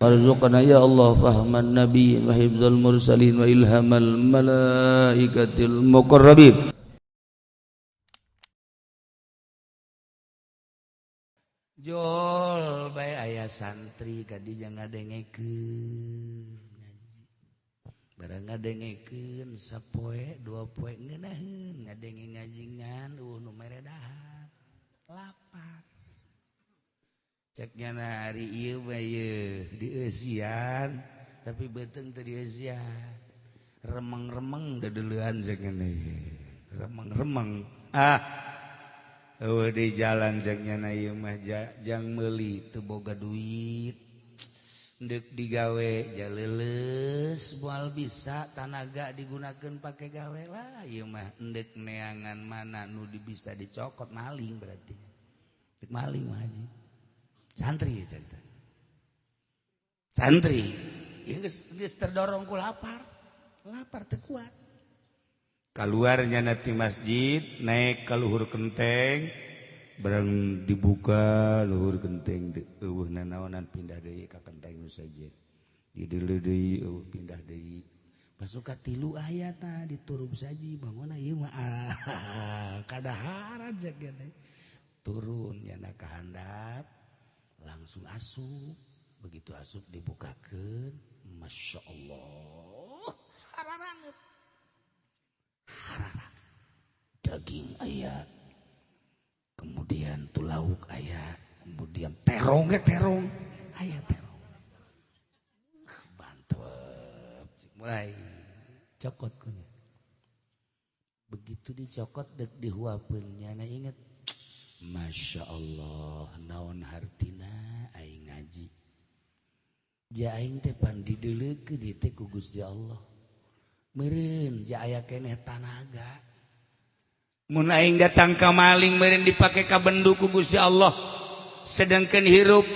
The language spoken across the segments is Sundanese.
Warzuqna ya Allah fahman nabiyyin wa hifdzal mursalin wa ilhamal malaikatil muqarrabin. Jol bae aya santri kadi jangan ngadengekeun ngaji. Barang ngadengekeun sapoe dua poe ngeunaheun ngadenge ngaji ngan eueuh nu mere dahar. Lapar. Ceknya hari ieu mah ieu dieusian tapi beuteung teu dieusian. Remeng-remeng deudeulean ceknya remeng-remeng. Ah. Eueuh di jalan ceknya na ieu mah jang meuli teu boga duit. Deuk digawe jaleuleus moal bisa tanaga digunakeun pake gawe lah ieu mah endek neangan mana nu bisa dicokot maling berarti. Deuk maling mah haji. Santri ya cerita. Santri ya geus terdorong ku lapar. Lapar teu kuat. Kaluarnya nanti masjid naik ka luhur kenteng barang dibuka luhur kenteng eueuh nanaonan pindah deui ka kenteng nu sejen. Dideuleu deui eueuh pindah deui. Pasuka tilu aya tah diturub saji bangunna ieu mah kadaharan cek teh. Turun nyana ka handap langsung asup. Begitu asup dibukakeun, Masya Allah, hararanget. Hararanget. Daging aya, kemudian tuh lauk aya, kemudian terong ge terong, aya terong. Mantep, mulai cokot kunya. Begitu dicokot dek dihuapeun nyana inget, Masya Allah, naon hartina aing ngaji. Ja aing teh pan dideuleukeun ieu teh ku Gusti Allah. Meureun ja aya keneh tanaga. Mun aing datang ka maling meureun dipake ka bendu ku Gusti Allah. Sedangkan hirup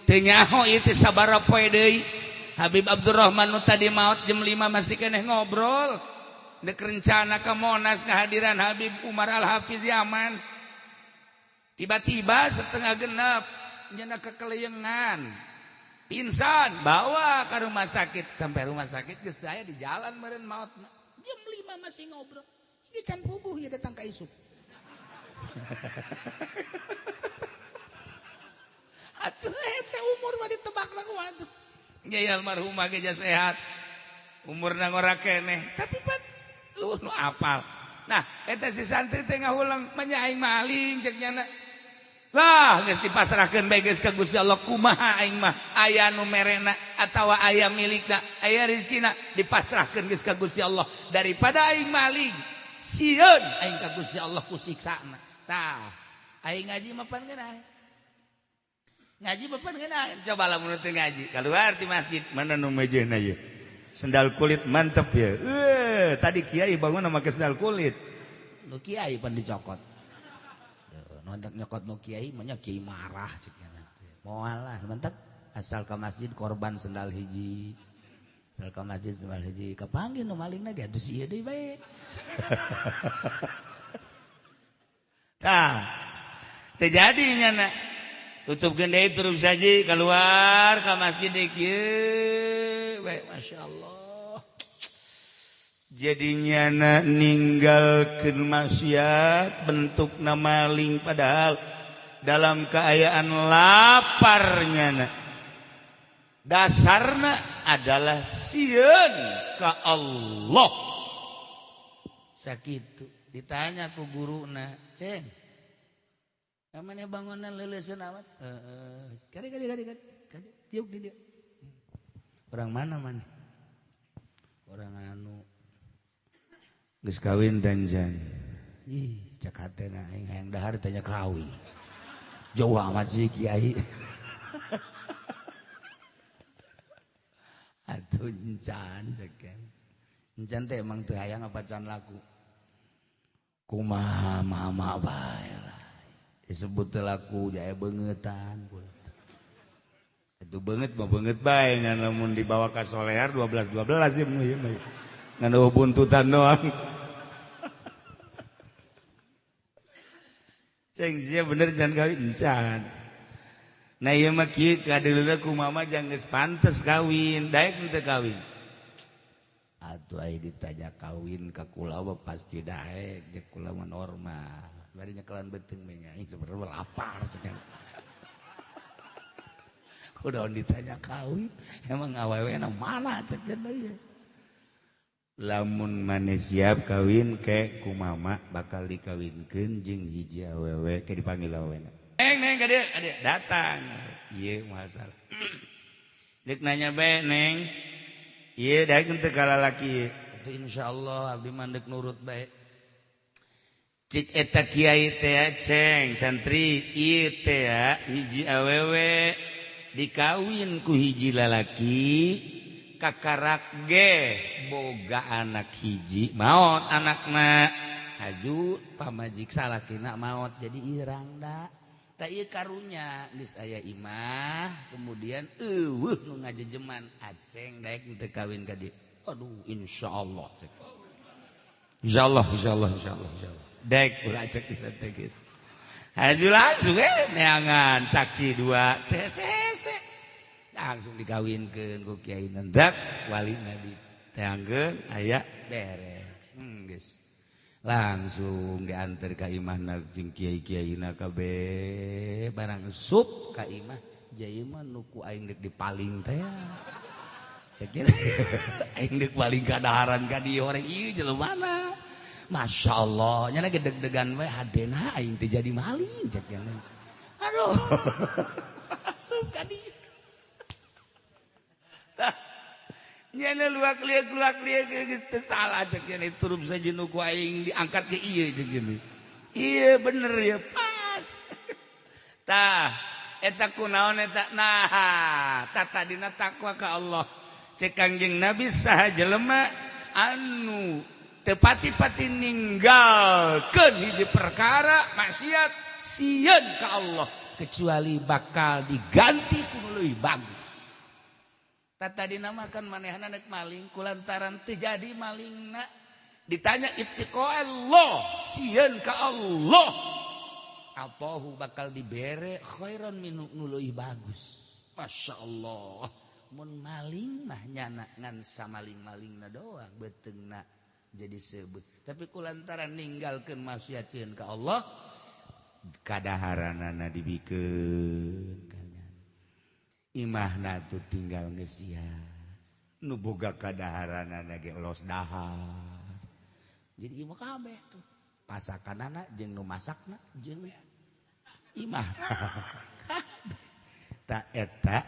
teu nyaho ieu teh sabaraha poe deui. Habib Abdurrahman nu tadi maot jam 5 masih keneh ngobrol. Deuk rencana ka Monas ngahadiran Habib Umar Al-Hafiz Yaman. Tiba-tiba setengah genap nyana kekeleyengan. Pingsan, bawa ke rumah sakit. Sampai rumah sakit geus aya di jalan meureun maotna. Jam 5 masih ngobrol. Ieu can puguh ieu datang ka isuk. Atuh hese umur mah ditebak lah kumaha tuh. Nya almarhumah ge sehat. Umurna ngora keneh, tapi pan eueuh nu apal. Nah, eta si santri teh ngahulang manya aing maling cek nyana. Lah geus dipasrahkeun bae geus ka Gusti Allah kumaha aing mah aya nu merena atawa aya milikna aya rezekina dipasrahkeun geus ka Gusti Allah daripada aing maling sieun aing ka Gusti Allah ku siksana. Tah aing ngaji mah pan geunah. Ngaji mah pan geunah. Coba lamun teu ngaji keluar ti masjid mana nu mejeuna ieu. Sendal kulit mantep ya. Tadi kiai bangun make sendal kulit. Nu kiai pan dicokot. Nontak nyokot nu kiai mah nya kiai marah cek nya. Moal lah mantep asal ka masjid korban sendal hiji. Asal ka masjid sendal hiji kapanggih nu malingna ge atuh si ieu deui bae. Tah. Teu jadi nyana. Tutupkeun deui terus saji keluar ka masjid deui kieu bae Masya Allah. Jadi nyana ninggalkeun maksiat bentukna maling padahal dalam keayaan lapar nyana. Dasarna adalah sieun ka Allah. Sakitu ditanya ku guruna, "Ceng, namanya bangunan leuleuseun amat?" Heeh. Kali kali kali kali tiup di dia. Orang mana mana? Orang anu geus kawin danjan. Ih, cek hatena aing hayang dahar tanya kawin. Jauh amat sih kiai. Atuh encan cek. Encan teh emang teu hayang apa can laku. Kumaha mama bae lah. Disebut teu laku jaya beungeutan. Itu beungeut mah beungeut bae ngan lamun dibawa ka solear 12 12 ieu mah. Ngan eueuh buntutan doang. Ceng sia bener jangan kawin encan. Nah ieu mah kieu kadeuleuh ku mama jang geus pantes kawin, daek teu kawin. Atuh aya ditanya kawin ka kula mah pasti daek, jeung kula mah normal. Bari nyekelan beuteung we nya, sebenarnya lapar cenah. Kudaon ditanya kawin, emang awewe na mana cek ieu. Lamun maneh siap kawin ke ku mama bakal dikawinkeun jeung hiji awewe ke dipanggil awewena. Neng neng ka dieu, ka dieu datang. Ieu masalah. Deuk nanya bae neng. Ieu daek teu ka lalaki. Atuh insyaallah abdi mah deuk nurut bae. Cik eta kiai teh ceng santri ieu teh hiji awewe dikawin ku hiji lalaki kakarak ge boga anak hiji maot anakna haju pamajik salakina maot jadi irang da tak ieu karunya geus aya imah kemudian eueuh nu ngajejeman aceng daek teu kawin ka dieu. Aduh insyaallah insyaallah insyaallah insyaallah insyaallah daek ulah cek dina teh geus haju langsung neangan saksi dua teh sese langsung dikawinkeun ku kiai nendak walina diteangkeun aya beres geus langsung diantar ka imahna jeung kiai-kiaina kabeh barang sup ka imah jai mah nu ku aing deuk dipaling teh cek aing deuk paling kadaharan ka dieu horeng ieu jelema Masya Allah nya lagi deg-degan we hadena aing teh jadi maling cek aduh asup ka dieu. Nyana luak liak geus teu salah cek nya turun saja nu ku aing diangkat ke ieu cek gini. Ieu bener ya pas. Tah eta kunaon eta nah tata dina takwa ka Allah. Cek Kangjeng Nabi saha jelema anu teu pati-pati ninggalkeun hiji perkara maksiat sieun ka Allah kecuali bakal diganti ku nu leuwih bagus. Tadi namakan manehna nek maling kulantaran teu jadi malingna ditanya ittiqa Allah sieun ka Allah atahu bakal dibere khairan minu nu leuwih bagus. Masya Allah mun maling mah nyana ngan samaling-malingna doang beuteungna jadi sebut tapi kulantaran ninggalkeun maksiat sieun ka Allah kadaharanana dibikeun imahna tuh tinggal geus sia nu boga kadaharanana ge los dahar jadi imah kabeh tuh pasakanana jeung nu masakna jeung imah ta eta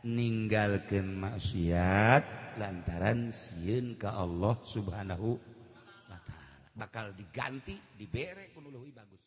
ninggalkeun maksiat lantaran sieun ka Allah Subhanahu wa taala bakal diganti dibere ku nu leuwih bagus.